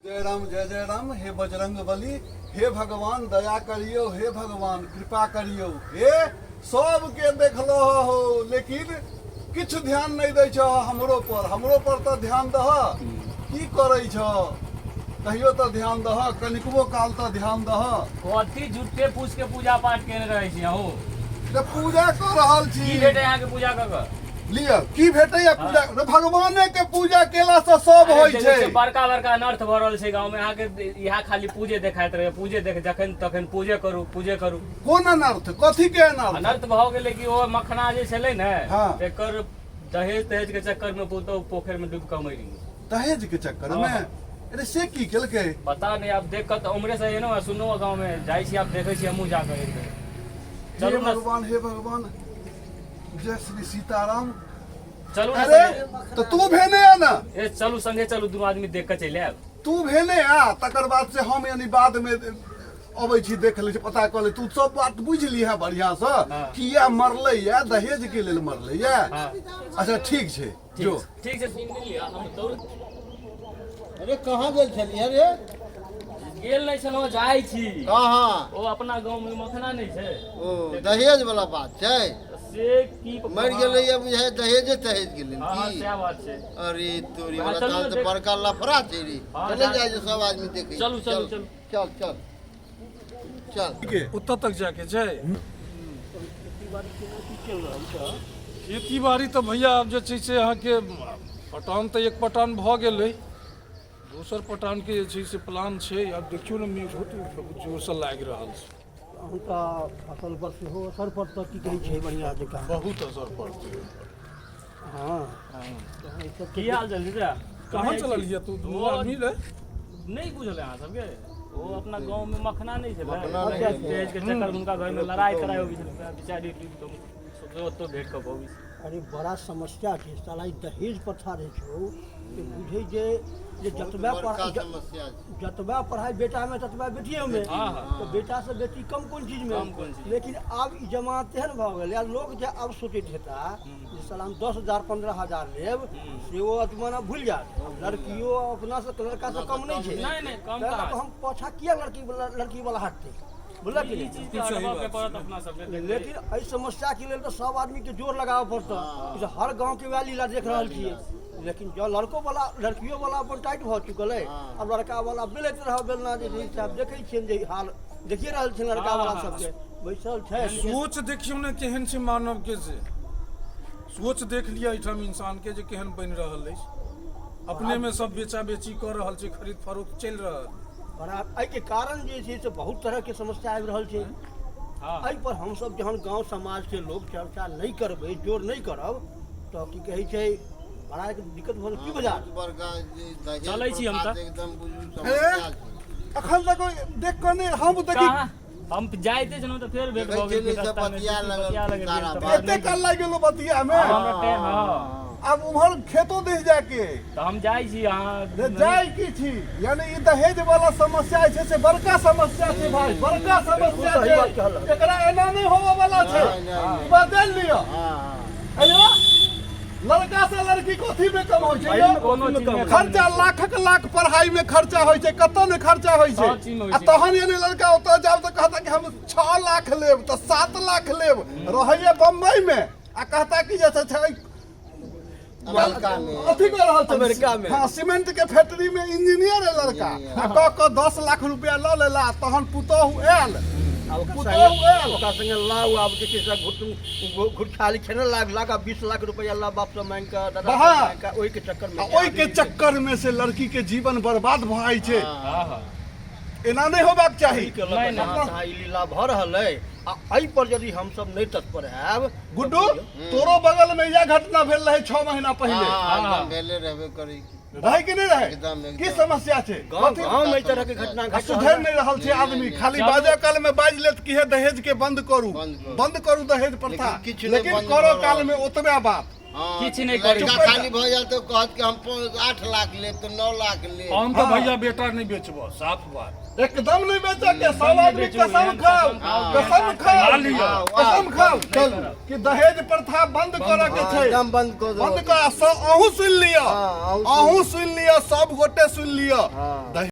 जय राम जय जय राम। हे बजरंग बली, हे भगवान दया करियो, हे भगवान कृपा करियो। हे सबके देखलो हो, लेकिन किछु ध्यान नहीं दै छह हमरो पर। हमरो पर तऽ ध्यान दह। की करै छह? कहियो तऽ ध्यान दह, कनिकबो काल तऽ ध्यान दह। कथी झूठे फूस के पूजा पाठ केने रहै छी अहूँ? तऽ पूजा कऽ रहल की छी। भेटै अहाँके पूजा कऽ कऽ? लिअ, की भेटैया पूजा? रे, भगवाने के पूजा केला से सब अरे होइ देखै छै। छियै, बड़का बड़का अनर्थ भऽ रहल छै गाँव में, अहाँके इएह खाली पूजे देखाइत रहै। पूजे देख, जखन तखन पूजे करू, पूजे करू। कोन अनर्थ? कथी के अनर्थ? अनर्थ भऽ गेलै कि ओ मखना जे छलै ने, हाँ। एकर दहेज तहेज के चक्कर में पुतोहु पोखरि में डूबि कऽ मरि गेल। दहेज के चक्कर में? हाँ। अरे, से की केलकै? पता नहीं, आब देख कऽ तऽ उम्हरे से एलहुँ आ सुनलहुँ, गाँव में जाइ छी, आब देखै छी हमहूँ जा कऽ एक बेर। हे चलू ने। भगवान, हे भगवान, जय श्री सीताराम। चलू ने। अरे संगे। तऽ तू भेने आ ना। ए, चलू, संगे चलू, दुनू आदमी देख कऽ चलि आयब। तू भेने आ, तकर बाद से हम यानी बाद में अबै छी, देख लै छी, पता कऽ ले। तू सब बात बुझि लीहे बढ़ियां से। किया मरलै या? दहेज के लेल मरलै या? अच्छा, ठीक छै, जो। ठीक छै, सुनि लिअ, हम दौड़ अरे, कहाँ गेल छलियै रे? गेल नहि छलहुँ, जाइ छी। कहाँ? ओ अपना गाँव में मखना नहि छै? ओ दहेज वाला बात छै? से की मरि गेलै या बुझाइ दहेजे तहेज के लेल। हाँ। की? सएह बात छै। अरे तोरी हाँ, वाला। चलू तहन ने तऽ देख- बड़का लफड़ा छै रे। हाँ, चले जा- जाइ छै, सब आदमी देखै। चलू, चलू, चलू। चल चल चल। ओतऽ तक जाके छै। खेती बाड़ी तऽ भैया आब जे छै से अहाँके पटान तऽ एक पटान भऽ गेलै, दोसर पटानके जे छै से प्लान छै। आब देखियौ ने, मेघो तऽ बहुत जोरसँ लागि रहल छै। तहन तऽ फसल पर सेहो असर पड़तऽ, की कहै छै, बढ़िआँ जकाँ? बहुत असर पड़तै। तहन एहि सबके की हाल चाल छै चाचा? कहाँ चललियै तू दुनू आदमी रे? नहि बुझल अहाँ सबके? ओ अपना गाँव में मखना नहि छलै? मखना नहि छलै। दहेज के चक्कर में हुनका घर में लड़ाई तड़ाई हो गेल छलै, बेचारी डूबि कऽ। ओतौ भेंट कऽ कऽ अबै छी। अरे, बड़ा समस्या छै साला। ई दहेज प्रथा रहै छौ से बुझै जे जे बहुत जतबे बड़का पढ़ाइ समस्या छै। जतबा पढ़ाइ बेटामे, ततबा बेटियोमे। हाँ, हाँ। तऽ बेटासँ बेटी कम कोन चीजमे? कम कोन चीजमे? लेकिन आब ई जमाना तेहन भऽ गेलै आ लोक जे आब सोचैत हेता जे साला हम 10,000 15,000 लेब, से ओ जमाना भूलि जायत। आब लड़कियो अपनासँ लड़कासँ कम नहि छै। नहि, कम तैं लऽ कहाँ कऽ हम पाछाँ किया लड़की वाला हटतै, बुझलक कि ई नहि? चीज के हटबऽ के पड़त अपना सबके। लेकिन एहि समस्याके लेल तऽ सब आदमीके जोर लगाबऽ पड़तै। ई तऽ हर गाँवके वएह लीला देख रहल छियै। लेकिन जँ लड़को वाला लड़कियो वाला अपन टाइट भऽ चुकल अइ, आब लड़का वाला बेलैत रहऽ बेलना जे छै से। आब देखै छियनि जे हाल देखिए रहल छियनि, लड़का वाला सबके बैसल छै। सोच देखियौ ने केहन छै मानवके, से सोच देख लिअ एहिठाम इंसानके जे केहन बनि रहल अछि। अपनेमे सब बेचा बेची कऽ रहल छै, खरीद फरोख्त चलि रहल। बड़ा एहिके कारण जे छै से बहुत तरहके समस्या आबि रहल छै। एहि पर हमसब जहन गाँव समाजके लोक चर्चा नहि करबै, जोर नहि करब, तऽ की कहै छै, बड़ा एक दिक्कत भऽ की बाजार। बहुत बड़का जे दहेज चलै छी हम प्रथा तऽ। एकदम बुझू अरे, समस्या छै। अखन तक देख कऽ नहि हम देखी। कहाँ हम जाइते छलहुँ तऽ फेर भेट देखै भऽ गेल छलियै रास्तामे। सब बतिया लगल बतिया लगल सारा तऽ बात। बाद एते काल लागि गेलो बतिया में? हमरा टाइम, हाँ। आब उम्हर खेतो दिस जाके। तऽ हम जाइ छी अहाँ रे, जाय की छी? यानी ई दहेज वाला समस्या जे छै से बड़का समस्या छै भाई, बड़का समस्या सही छै। बात कहलह। एकरा एना नहि होबऽ वाला छै। नहि, नहि, नहि। ई बात जानि लिअ। हाँ। अयो, लड़का से लड़की कथी में कम होइ छै यौ? कोनो चीज में कम। खर्चा लाखक लाख पढ़ाई में खर्चा होइ छै, कतऽ ने खर्चा होइ छै? सब चीज में होइ आ छै। तहन यानी लड़का ओतऽ जाब तऽ कहता कि हम 6 लाख लेब तऽ 7 लाख लेब। रहैया बम्बई में आ कहता कि जे छै अमेरिका में। अथी कऽ रहल छै। अमेरिका में। हाँ, सीमेंट के फैक्ट्री में इंजीनियर है लड़का आ कऽ कऽ 10 लाख रुपया लऽ लेला। तहन पुतोहु आयल। आ ओकरा पुतोहु संगे आयल। ओकरा संगे लाउ, आब जे छै से घुट घुटखाली खेने लाख लाख आ 20 लाख रुपया ला बाप से मांगि कऽ, दादा से मांगि कऽ, ओहिके चक्कर में आ ओहि के चक्कर में से लड़की के जीवन बर्बाद भऽ जाइ छै। हाँ हाँ एना नहि होबाक चाही। के लऽ कऽ नहि, नहि। जहाँ तहाँ ई लीला भऽ रहल अइ आ एहि पर यदि हमसब नहि तत्पर हैब। गुड्डू, तोरो बगल में इएह घटना भेल रहे 6 महीना पहिले। हाँ, एकदम भेले रहबे करै की। रहे कि नहि रहे? एकदम, एकदम। की समस्या छै? गाँव कथी? गाँव में एहि तरहके घटना आ घटि रहल सुधरि नहि रहल छै आदमी। खाली बाजऽ काल में बाजि लेत कि हे दहेज के बंद करू, बंद करू। बंद करू दहेज प्रथा। लेकिन किछु नहि लेकिन बंद करऽ भऽ काल रहल। में ओतबे बात। हाँ, किछु नहि करै। लड़का खाली भऽ जायत तऽ कहत कि हम 8 लाख लेब तऽ 9 लाख लेब। हम तऽ भैया बेटा नहि बेचबऽ, साफ बात। एकदम नहीं बेचऽ के। सब नहि आदमी बेचू, कसम एहन खाओ। कसम खाओ। कसम खाओ। खा लिअ। कसम खाओ कि दहेज प्रथा बंद करऽ के हाँ, छै। एकदम बंद कऽ दो। बंद कर। अहूँ सुनि लिअ। हाँ, अहूँ सुनि अहूँ सुनि लिअ, सब गोटे सुनि लिअ। हाँ। दहेज